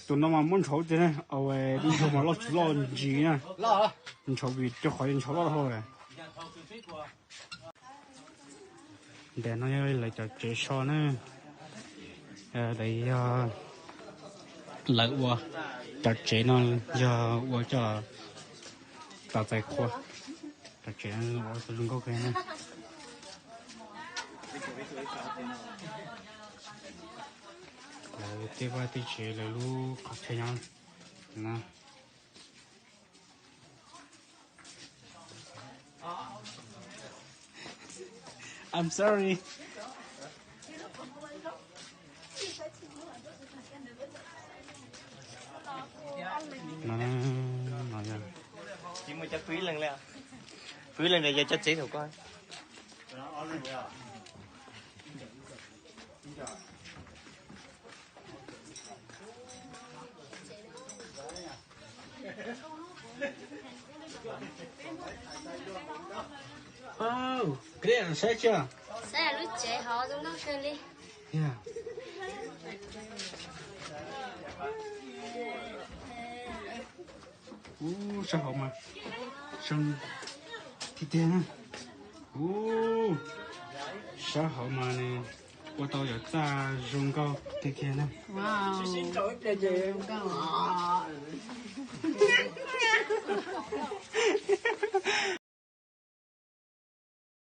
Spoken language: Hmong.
Tus no mas muab ntshauv tiag na, ntshauv mas loj tsis loj ntsis na. Ntshauv vim rau qhov ntshauv loj dhau lawm. Ntawm no yog lawv cov tsev so na. Lawv yog, lawv ua cov tsev no yog ua coj tos txais qhua. Cov tsev no ua zoo nkauj kawg na. Lawv tej vaj tej tsev lawv lub qhov chaw nyob no. I'm sorry. Tsis muaj cov pw ib leeg li. Pw ib leeg yog cov tsev thaum ko. Saib tsis, saib lub tsev hov zoo nkauj kawg li. Ub, sab hauv mas zoo tiag tiag na. Ub, sab hauv mas nws ua tau yam txaj zoo nkauj tiag tiag na.